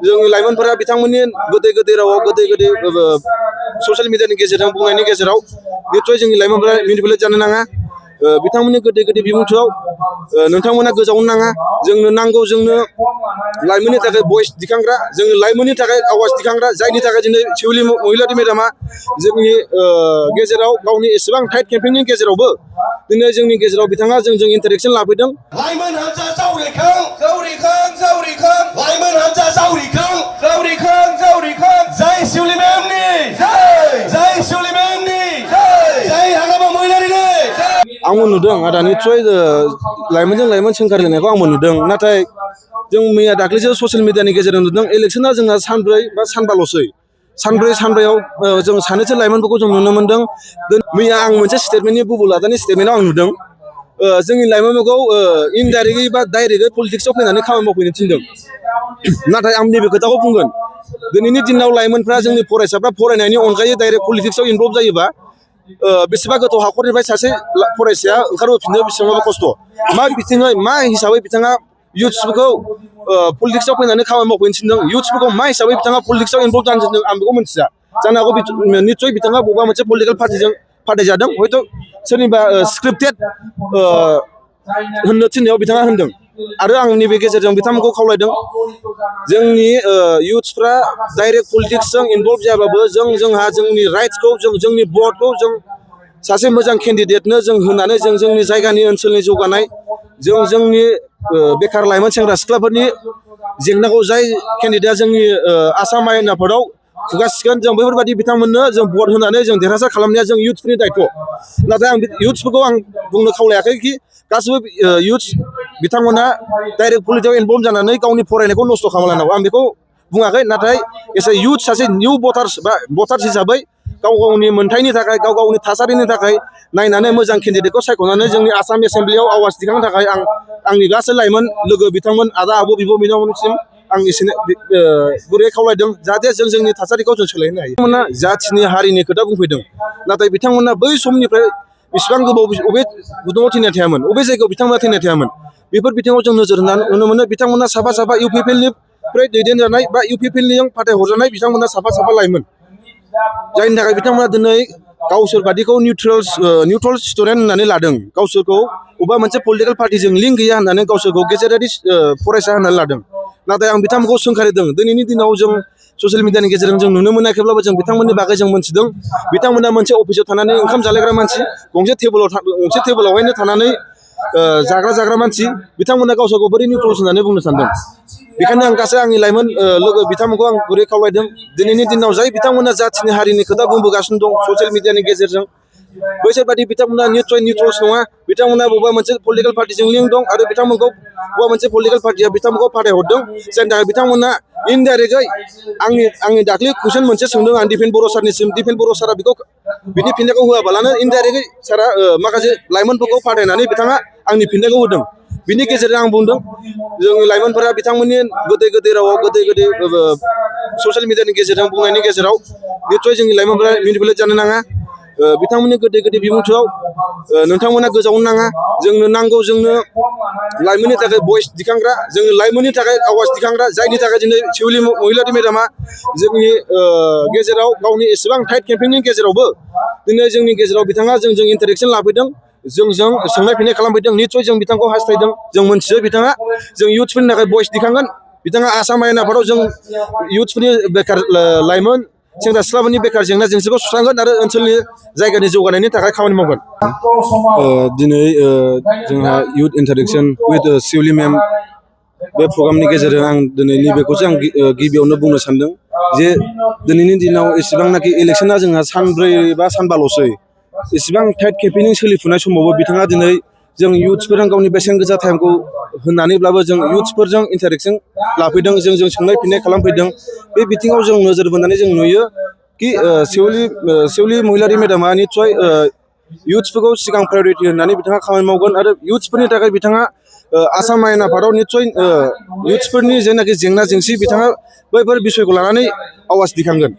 जोंनि लाइमोनफोरा बिथांमोननि गोदै गोदै रावाव गोदै गोदै ससियेल मिडियानि गेजेरजों बुंनायनि गेजेराव निस्सय जोंनि लाइमोनफोरा मेनिपुलेट जानो नाङा। बिथांमोननि गोदै गोदै बिबुंथियाव नोंथांमोना गोजावनो नाङा। जोंनो नांगौ, जोंनो लाइमोननि थाखाय भइस दिखांग्रा, जोंनि लाइमोननि थाखाय आवाज दिखांग्रा, जायनि थाखाय दिनै शिवली महिलारि मेदामा जोंनि गेजेराव गावनि एसेबां टाइट केम्पेइननि गेजेरावबो दिनै जोंनि गेजेराव बिथाङा जोंजों इन्टारेक्सन लाफैदों। लाइमोन हान्जा जावरिखां जावरिखां जावरिखां लाइमोन हान्जा जावरिखां जावरिखां जावरिखां जय शिवली मेमनि जय शिवली मेमनि जय हाग्रामा महिलारिनि। आंबो नुदों आदा, निस्सय लाइमोनजों लाइमोन सोंखारलायनायखौ आंबो नुदों। नाथाय जों मैया दाख्लैसो ससियेल मिडियानि गेजेरजों नुदों इलेक्सना जोंहा सानब्रै बा सानबाल'सै। सानब्रैयाव जों सानैसो लाइमोनफोरखौ जों नुनो मोनदों। मैया आं मोनसे स्टेटमेन्टनि बुबुल आदानि स्टेटमेन्टआव आं नुदों जोंनि लाइमोनफोरखौ इनडाइरेक्टलि बा डाइरेक्टयै पलिटिक्सआव फैनानै खामानि मावफैनो थिनदों। नाथाय आं नैबे खोथाखौ बुंगोन, दिनैनि दिनाव लाइमोनफ्रा, जोंनि फरायसाफ्रा फरायनायनि अनगायै डाइरेक्ट पलिटिक्सआव इनभल्भ जायोबा बेसेबा गोथौ हाखरनिफ्राय सासे फरायसाया ओंखारबोफिननो बेसेबांबा खस्थ'। मा बिथिङै, मा हिसाबै बिथाङा इयुथ्सफोरखौ पलिटिक्सआव फैनानै खामानि मावफैनो थिनदों, इयुथ्सफोरखौ मा हिसाबै बिथाङा पलिटिक्सआव इनभल्भ जानो थिनदों, आं बेखौ मिन्थिया। जानो हागौ निस्सय बिथाङा बबेबा मोनसे पलिटिकेल पार्टिजों फाथायजादों, हयथ' सोरनिबा स्क्रिप्टेड होननो थिननायाव बिथाङा होनदों। आरो आं नैबे गेजेरजों बिथांमोनखौ खावलायदों, जोंनि इयुथ्सफ्रा डाइरेक्ट पलिटिक्सजों इनभल्भ जायाबाबो जोंहा जोंनि राइट्सखौ, जोंनि भटखौ जों सासे मोजां केन्डिडेटनो जों होनानै जोंनि जायगानि ओनसोलनि जौगानाय, जोंनि बेखार लाइमोन सेंग्रा सिख्लाफोरनि जेंनाखौ जाय केन्डिडेटआ जोंनि आसाम आयेन आफादाव खुगासिगोन, जों बेफोरबायदि बिथांमोननो जों भट होनानै जों देरहासार खालामनाया जों इयुथ्सफोरनि दायथ'। नाथाय आं इयुथ्सफोरखौ आं बुंनो खावलायाखैखि गासिबो इयुथ्स बिथांमोना डाइरेक्ट पलिटिक्सआव इनभल्भ जानानै गावनि फरायनायखौ नस्थ' खालामलायनांगौ, आं बेखौ बुङाखै। नाथाय एस ए इयुथ, सासे निउ भटार्स हिसाबै गाव गावनि मोन्थायनि थाखाय, गाव गावनि थासारिनि थाखाय नायनानै मोजां केन्डिडेटखौ सायख'नानै जोंनि आसाम एसेम्ब्लियाव आवाज दिखांनो थाखाय आंनि गासै लाइमोन लोगो बिथांमोन, आदा, आब', बिब', बिनानावमोनसिम आं एसेनो गुरैयै खावलायदों, जाहाथे जोंनि थासारिखौ जों सोलायनो हायो। बिथांमोना जाथिनि हारिनि खोथा बुंफैदों, नाथाय बिथांमोना बै समनिफ्राय बेसेबां गोबाव बबे गुदुङाव थैनाय थायामोन, बबे जायगायाव बिथांमोना थैनाय थायामोन, बेफोर बिथिङाव जों नोजोर होनानै नुनो मोनो। बिथांमोना साफा इउपिपिएलनिफ्राय दैदेनजानाय बा इउपिपिएलजों फाथायहरजानाय बिथांमोना साफा लाइमोन, जायनि थाखाय बिथांमोना दिनै गावसोर बादिखौ निउट्रेल स्टुडेन्ट होननानै लादों। गावसोरखौ बबेबा मोनसे पलिटिकेल पार्टिजों लिंक गैया होननानै गावसोरखौ गेजेरारि फरायसा होननानै लादों। नाथाय आं बिथांमोनखौ सोंखारिदों, दिनैनि दिनाव जों ससियेल मिडियानि गेजेरजों जों नुनो मोनाखैब्लाबो जों बिथांमोननि बागै जों मोनथिदों। बिथांमोना मोनसे अफिसाव थानानै ओंखाम जालायग्रा मानसि, गंसे टेबोलावहायनो थानानै जाग्रा मानसि। बिथांमोना गावसोरखौ बोरै निउट्रेल होननानै बुंनो सानदों? बेखायनो आं गासै आंनि लाइमोन लोगो बिथांमोनखौ आं गुरै खावलायदों, दिनैनि दिनाव जाय बिथांमोना जाथिनि हारिनि खोथा बुंबोगासिनो दं ससियेल मिडियानि गेजेरजों, बैसोर बादि बिथांमोना निस्सय निउट्रेल्स नङा। बिथांमोना बबेबा मोनसे पलिटिकेल पार्टिजों लिंक दं आरो बिथांमोनखौ बबेबा मोनसे पलिटिकेल पार्टिया बिथांमोनखौ फाथायहरदों, जायनि थाखाय बिथांमोना इनडाइरेक्टयै आंनि दाख्लै कुइसन मोनसे सोंदों आं दिपेन बर' सारनिसिम। दिपेन बर' सारा बिनि फिननायखौ होआबालानो इनडाइरेक्टयै सारा माखासे लाइमोनफोरखौ फाथायनानै बिथाङा आंनि फिननायखौ होदों। बिनि गेजेरजों आं बुंदों, जोंनि लाइमोनफोरा बिथांमोननि गोदै रावाव गोदै ससियेल मिडियानि गेजेरजों बुंनायनि गेजेराव निस्सय जोंनि लाइमोनफोरा मेनिपुलेट जानो नाङा। बिथांमोननि गोदै बिबुंथियाव नोंथांमोना गोजावनो नाङा। जोंनो नांगौ, जोंनो लाइमोननि थाखाय भइस दिखांग्रा, जोंनि लाइमोननि थाखाय आवाज दिखांग्रा, जायनि थाखाय दिनै शिवली महिलारि मेदामा जोंनि गेजेराव गावनि एसेबां टाइट केम्पेइननि गेजेरावबो दिनै जोंनि गेजेराव बिथाङा जोंजों इन्टारेक्सन लाफैदों, जोंजों सोंनाय फिननाय खालामफैदों। निस्सय जों बिथांखौ हास्थायदों, जों मोनथियो बिथाङा जों इयुथ्सफोरनि थाखाय भइस दिखांगोन। बिथाङा आसाम आयेन आफादाव जों इयुथ्सफोरनि बेखार लाइमोन सेंग्रा सिख्लाफोरनि बेखार जेंना जेंसिखौ सुस्रांगोन आरो ओनसोलनि जायगानि जौगानायनि थाखाय खामानि मावगोन। दिनै जोंहा इयुथ इन्टारेक्सन उइथ शिवली मेम, बे प्रग्रामनि गेजेरजों आं दिनै नैबेखौसो आं गिबियावनो बुंनो सानदों जे दिनैनि दिनाव एसेबांनाखि इलेक्सना जोंहा सानब्रै बा सानबाल'सै, एसेबां टाइट केम्पेइनिं सोलिफुनाय समावबो बिथाङा दिनै जों इयुथ्सफोरजों गावनि बेसेन गोसा टाइमखौ होननानैब्लाबो जों इयुथ्सफोरजों इन्टारेक्सन लाफैदों, जों सोंनाय फिननाय खालामफैदों। बे बिथिङाव जों नोजोर बोनानै जों नुयो कि शिवली महिलारि मेदामा निस्सय इयुथ्सफोरखौ सिगां प्रायरिटि होननानै बिथाङा खामानि मावगोन आरो इयुथ्सफोरनि थाखाय बिथाङा आसाम आयेन आफादाव निस्सय इयुथ्सफोरनि जेनाखि जेंना जेंसि बिथाङा बैफोर बिसयखौ लानानै आवाज दिखांगोन।